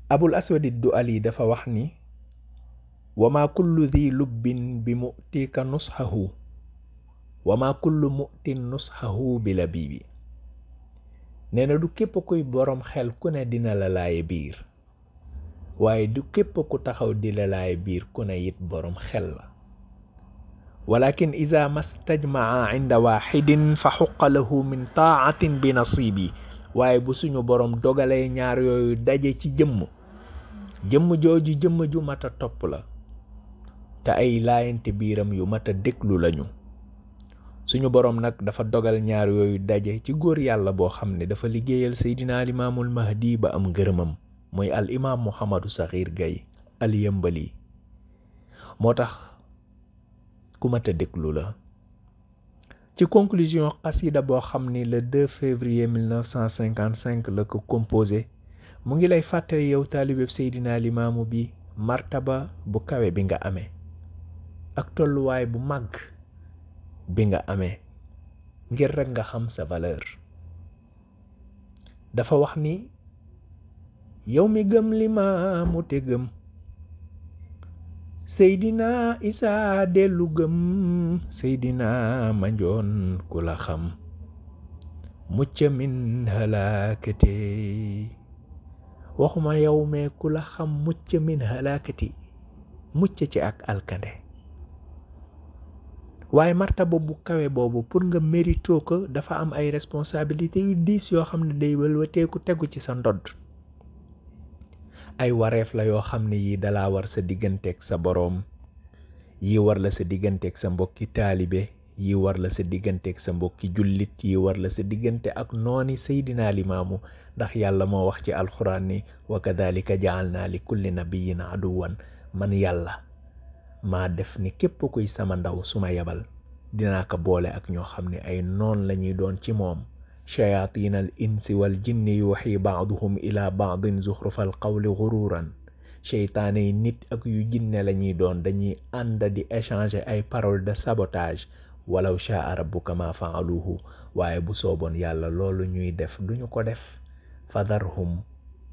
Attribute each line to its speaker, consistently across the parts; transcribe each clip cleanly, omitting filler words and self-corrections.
Speaker 1: Abul Aswad ad-Du'ali dafa wax ni wa ma kullu dhi lubbin bi mu'tika nushahu wa ma kullu mu'tin nushahu bi labibi. nee na du képp kuy borom xel ku ne dina la laaye biir waaye du képp ku taxaw di la laaye biir ku ne it borom xel la. walakin ida mastajmaa inda waxidin fa xuqa lahu min taatin bi nasibi. waaye bu suñu borom dogalee ñaar yooyu daje ci jëmm jooju jëmm ju mat a topp la te ay laayante biiram yu mat a déglu lañu. suñu borom nag dafa dogal ñaar yooyu daje ci góor yàlla boo xam ne dafa liggéeyal Seydina al imaamul mahdi ba am ngërëmam mooy al imaam Mouhamadou Sakhir Gaye al Yëmbali. moo tax ku mat a déglu la. ci conclusion xasida boo xam ni le 2 février 1955 la ko composé mu ngi lay fàttali yow taalibeb Seydina Limaamu bi martaba bu kawe bi nga amee ak tolluwaay bu màgg bi nga amee ngir rek nga xam sa valeur. dafa wax ni yow mi gëm Limaamu te gëm Seydina Isa dellu gëm Seydina Mandione ku la xam mucc min halakati. waxuma yow me ku la xam mucc min halakati mucc ci ak alkande. waaye martaba bu kawe boobu pour nga mérito ko dafa am ay responsabilité yu diis yoo xam ne day wëlwateeku tegu ci sa ndodd. ay wareef la yoo xam ne yi dalaa war sa digganteeg sa boroom, yi war la sa digganteeg sa mbokki taalibe, yi war la sa digganteeg sa mbokki jullit, yi war la sa diggante ak nooni Seydina Limaamu. ndax yàlla moo wax ci alxuraan ni wa kadhalika ja'alna li kulli nabiyyin aduwan. man yàlla maa def ni képp kuy sama ndaw su ma yebal dinaa ko boole ak ñoo xam ne ay noon lañuy doon ci moom. shayatin al insi wal jinni yuuxi baaduhum ila baadin zuxrufal qawli gururan. seytaane yi nit ak yu jinne lañuy doon, dañuy ànd di échanger ay paroles de sabotage. walaw shaa rabbuka ma faaluhu. waaye bu sooboon yàlla loolu ñuy def duñu ko def. fadarhum,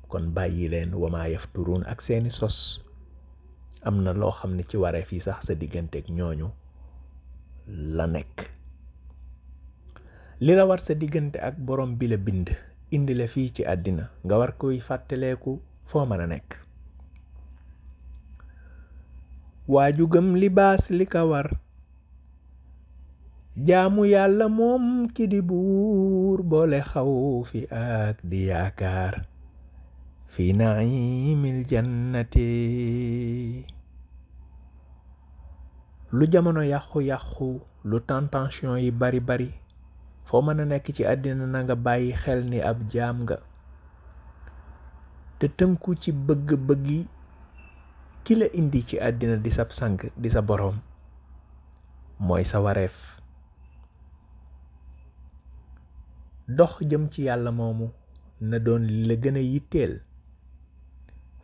Speaker 1: kon bàyyi leen wama yafturun ak seeni sos. am na loo xam ne ci waree fii sax sa digganteeg ñooñu la nekk. li la war sa diggante ak borom bi la bind indi la fii ci àddina nga war koy fàttaleeku foo mën a nekk. waaju gëm libaas li ka war jaamu yàlla moom ki di buur boole xaw fi ak di yaakaar fi naimil jannati. lu jamono yàqu-yàqu, lu tentation yi bari bari, foo mën a nekk ci àddina na nga bàyyi xel ni ab jaam nga te tënku ci bëgg-bëggi ki la indi ci àddina di sab sang di sa boroom. mooy sa wareef dox jëm ci yàlla moomu na doon li la gën a yitteel.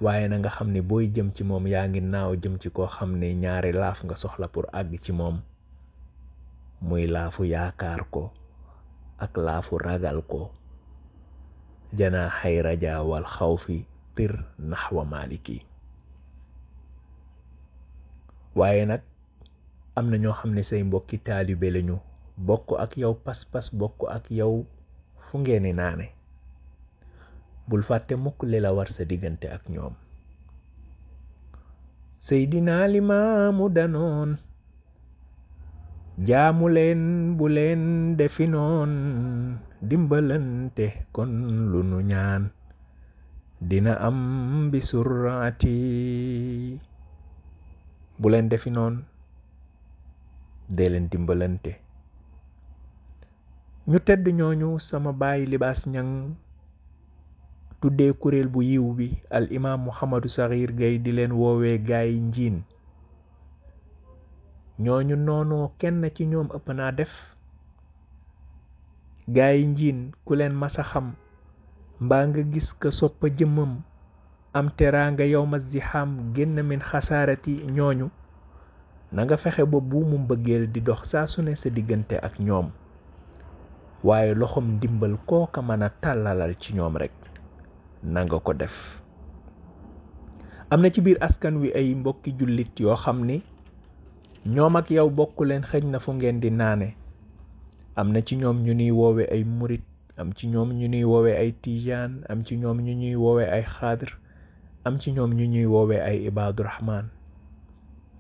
Speaker 1: waaye na nga xam ne booy jëm ci moom yaa ngi naaw jëm ci koo xam ne ñaari laaf nga soxla pour àgg ci moom, muy laafu yaakaar ko ak laafu ragal ko. janaaxay raja wal xawfi tir naxwa maliki. waaye nag am na ñoo xam ne say mbokki taalibe lañu, bokk ak yow pas-pas, bokk ak yow fu ngeeni naane. bul fàtte mukk li la war sa diggante ak ñoom. Seydina Limaamu danoon jaamu leen bu leen defi noon, dimbalante kon lu nu ñaan dina am bi surati. bu leen defi noon, dee leen dimbalante. ñu tedd ñooñu sama baay Libaas Ñang tuddee kuréel bu yiw bi al imaam Mouhamadou Sakhir Gaye di leen woowee gaay njiin. ñooñu noonoo kenn ci ñoom ëpp naa def. gaay njiin ku leen masa xam mbaa nga gis ka soppa jëmmam am teraanga yawma ziham génn min xasaarati. ñooñu na nga fexe ba buumu mbëggeel di dox saa su ne sa diggante ak ñoom, waaye loxom ndimbal kooka mën a tàllalal ci ñoom rek na nga ko def. am na ci biir askan wi ay mbokki jullit yoo xam ni ñoom ak yow bokk leen xëj na fu ngeen di naane. am na ci ñoom ñu ñuy woowe ay murit, am ci ñoom ñu ñuy woowe ay tijaan, am ci ñoom ñu ñuy woowe ay xaadir, am ci ñoom ñu ñuy woowe ay ibaadu rahmaan.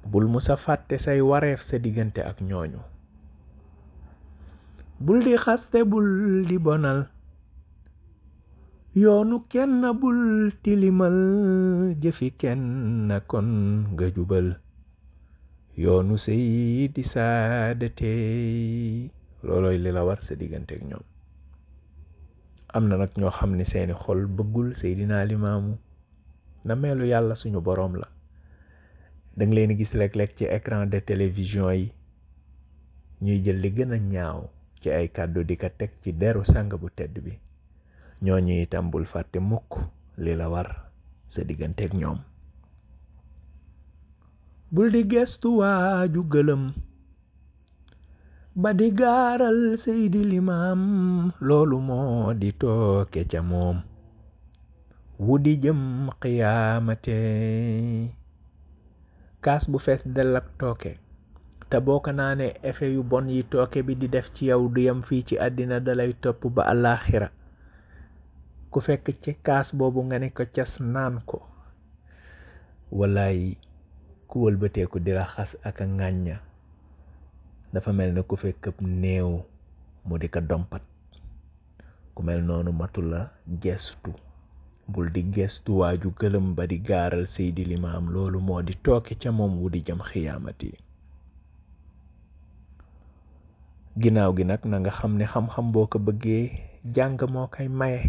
Speaker 1: bul musa fàtte say wareef sa diggante ak ñooñu. bul di xaste, bul di bonal yoonu kenn, bul tilimal jëfi kenn, kon nga jubal yoonu Seydi Saadate. loolooy li la war sa diggante ak ñoom. am na nag ñoo xam ne seeni xol bëggul Seydina Limaamu, na meelu yàlla suñu boroom la. danga leen gis léeg-léeg ci écran de télévision yi ñuy jël li gën a ñaaw ci ay kàddu di ko teg ci deru sang bu tedd bi. ñooñu itam bul fàtte mukk li la war sa diggante ak ñoom. bul di gestu waaju gëlëm ba di gaaral Seydi Limaam, loolu moo di tooke ca moom wu di jëm xiyaamate. kaas bu fees dell ak tooke te boo ko naanee effet yu bon yi tooke bi di def ci yow du yem fii ci àddina, dalay topp ba àllaaxira. ku fekk ci kaas boobu nga ne ko cas naan ko, wallaay ku wëlbateeku di la xas ak a ŋàñña, dafa mel ne ku fekk ab néew mu di ko dompat. ku mel noonu matu la gestu. bul di gestu waaju gëlëm ba di gaaral Seydi Limaam, loolu moo di tooke ca moom wu di jëm xiyaamati. ginnaaw gi nag na nga xam ne xam-xam boo ko bëggee jàng moo koy maye,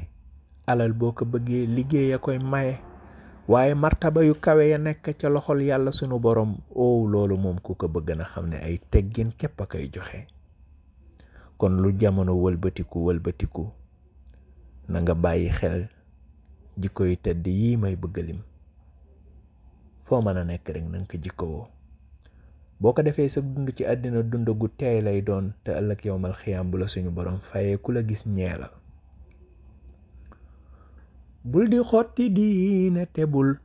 Speaker 1: alal boo ko bëggee liggéey a koy maye, waaye martaba yu kawe ya nekk ca loxol yàlla sunu borom, loolu moom ku ko bëgg na xam ne ay teggin képp a koy joxe. kon lu jamono wëlbatiku na nga bàyyi xel jikko yu tedd yii may bëgg lim. foo mën a nekk rek na nga ko jikkowoo. boo ko defee sa dund ci àddina dund gu teey lay doon, te ëllëg yowmal xiyaam bu la suñu borom fayee ku la gis ñeela. bul di xotti diine te bul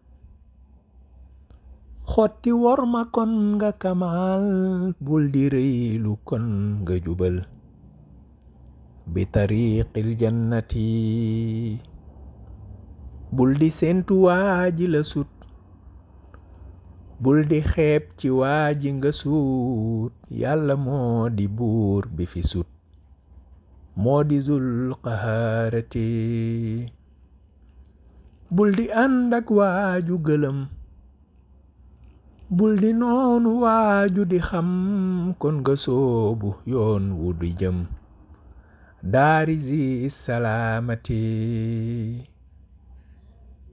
Speaker 1: xotti worma, kon nga kamaal. bul di rëylu, kon nga jubal bi tariqil jannati. bul di séentu waaji la sut, bul di xeeb ci waaji nga suut. yàlla moo di buur bi fi sut, moo di zul qahaarati. bul di ànd ak waaju gëlëm, bul di noonu waaju di xam, kon nga soobu yoon wu di jëm daari zi salaamati.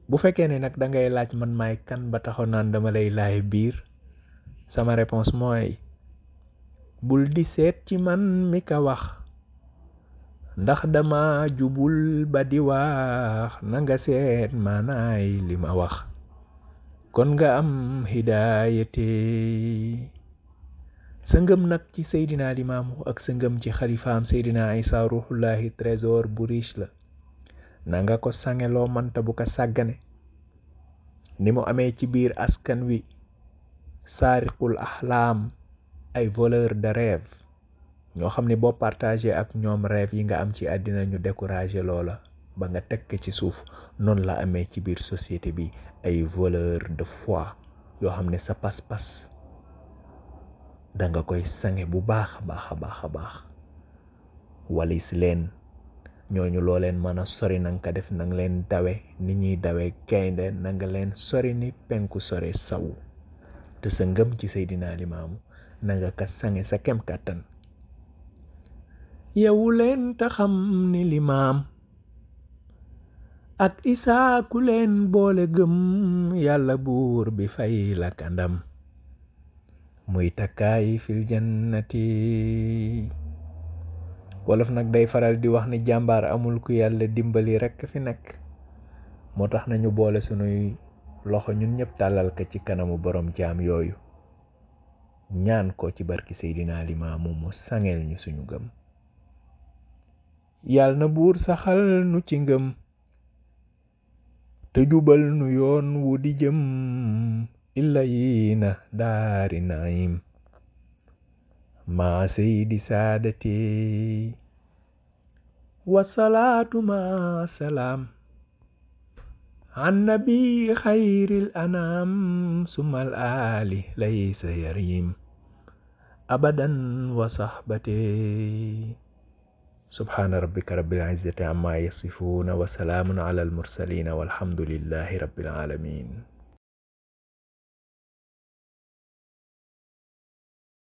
Speaker 1: bu fekkee ne nag da ngay laaj man maay kan ba taxaw naan dama lay laay biir, sama réponse mooy bul di seet ci man mi ka wax, ndax dama jubul ba di wax. na nga seet maanaay li ma wax, kon nga am hidaayate. sa ngëm nag ci Seydina Limaamu ak sa ngëm ci xalifaam Seydina Isa ruhullahi trésor bu riche la. na nga ko sangeloo manta bu ko sàggane. ni mu amee ci biir askan wi saariqul ahlaam, ay voleur de rêve, ñoo xam ne boo partagé ak ñoom rêve yi nga am ci àddina ñu découragé loola ba nga tekk ci suuf. noonu la amee ci biir société bi ay voleur de foi yoo xam ne sa pas-pas da nga koy sange bu baax a baax walis leen. ñooñu loo leen mën a sori na nga ko def, na nga leen dawe ni ñuy dawe gaynde, na nga leen sori ni penku sore saw. te sa ngëm ci Seydina Limaamu na nga ko sange sa kem kàttan. yewu leen te xam ni Limaam ak Isaa ku leen boole gëm, yàlla buur bi fay la kandam muy takkaay fil jannati. wolof nag day faral di wax ni jàmbaar amul ku yàlla dimbali rekk fi nekk. moo tax nañu boole sunuy loxo ñun ñëpp tàllal ko ci kanamu borom jaam yooyu, ñaan ko ci barki Seydina Limaamu mu sangeel ñu suñu gëm. yàlla na buur saxal nu ci ngëm te jubal nu yoon wu di jëm illayina daari naim ma seydi saadati wasalaatu ma salaam an nabi xayril anam sumal ali laysa yarim abadan wa sahbati subhana rabbika rabbil izzati amma yasifuna wa salamun ala al mursalin walhamdulillahi rabbil alamin